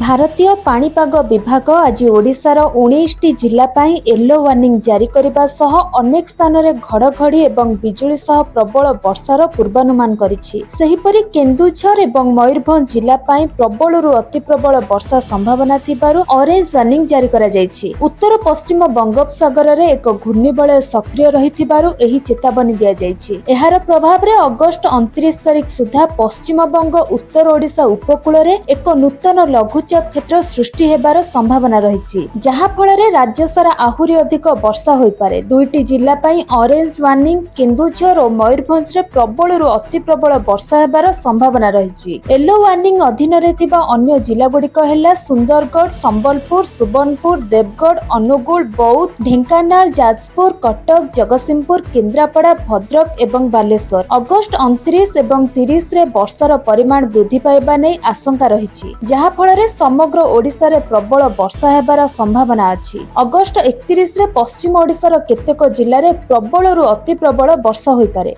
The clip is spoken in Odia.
ଭାରତୀୟ ପାଣିପାଗ ବିଭାଗ ଆଜି ଓଡ଼ିଶାର 19ଟି ଜିଲ୍ଲା ପାଇଁ ୟେଲୋ ୱାର୍ଣ୍ଣିଂ ଜାରି କରିବା ସହ ଅନେକ ସ୍ଥାନରେ ଘଡ଼ଘଡ଼ି ଏବଂ ବିଜୁଳି ସହ ପ୍ରବଳ ବର୍ଷାର ପୂର୍ବାନୁମାନ କରିଛି। ସେହିପରି କେନ୍ଦୁଝର ଏବଂ ମୟୂରଭଞ୍ଜ ଜିଲ୍ଲା ପାଇଁ ପ୍ରବଳରୁ ଅତି ପ୍ରବଳ ବର୍ଷା ସମ୍ଭାବନା ଥିବାରୁ ଅରେଞ୍ଜ ୱାର୍ଣ୍ଣିଂ ଜାରି କରାଯାଇଛି। ଉତ୍ତର ପଶ୍ଚିମ ବଙ୍ଗୋପସାଗରରେ ଏକ ଘୂର୍ଣ୍ଣିବଳୟ ସକ୍ରିୟ ରହିଥିବାରୁ ଏହି ଚେତାବନୀ ଦିଆଯାଇଛି। ଏହାର ପ୍ରଭାବରେ ଅଗଷ୍ଟ 29 ତାରିଖ ସୁଦ୍ଧା ପଶ୍ଚିମବଙ୍ଗ, ଉତ୍ତର ଓଡ଼ିଶା ଉପକୂଳରେ ଏକ ନୂତନ ଲଘୁଚାପ କ୍ଷେତ୍ର ସୃଷ୍ଟି ହେବାର ସମ୍ଭାବନା ରହିଛି, ଯାହା ଫଳରେ ରାଜ୍ୟ ସାରା ଆହୁରି ଅଧିକ ବର୍ଷା ହୋଇପାରେ। ଦୁଇଟି ଜିଲ୍ଲା ପାଇଁ ଅରେଞ୍ଜ ୱାର୍ଣ୍ଣିଂ। କେନ୍ଦୁଝର ଓ ମୟୂରଭଞ୍ଜରେ ପ୍ରବଳରୁ ଅତି ପ୍ରବଳ ବର୍ଷା ହେବାର ସମ୍ଭାବନା ରହିଛି। ୟେଲୋ ୱାର୍ଣ୍ଣିଂ ଅଧୀନରେ ଥିବା ଅନ୍ୟ ଜିଲ୍ଲାଗୁଡ଼ିକ ହେଲା ସୁନ୍ଦରଗଡ଼, ସମ୍ବଲପୁର, ସୁବର୍ଣ୍ଣପୁର, ଦେବଗଡ଼, ଅନୁଗୁଳ, ବୌଦ୍ଧ, ଢେଙ୍କାନାଳ, ଯାଜପୁର, କଟକ, ଜଗତସିଂହପୁର, କେନ୍ଦ୍ରାପଡ଼ା, ଭଦ୍ରକ ଏବଂ ବାଲେଶ୍ୱର। ଅଗଷ୍ଟ 29 ଏବଂ 30ରେ ବର୍ଷାର ପରିମାଣ ବୃଦ୍ଧି ପାଇବା ନେଇ ଆଶଙ୍କା ରହିଛି, ଯାହା ଫଳରେ ସମଗ୍ର ଓଡ଼ିଶାରେ ପ୍ରବଳ ବର୍ଷା ହେବାର ସମ୍ଭାବନା ଅଛି। ଅଗଷ୍ଟ 31ରେ ପଶ୍ଚିମ ଓଡ଼ିଶାର କେତେକ ଜିଲ୍ଲାରେ ପ୍ରବଳରୁ ଅତି ପ୍ରବଳ ବର୍ଷା ହୋଇପାରେ।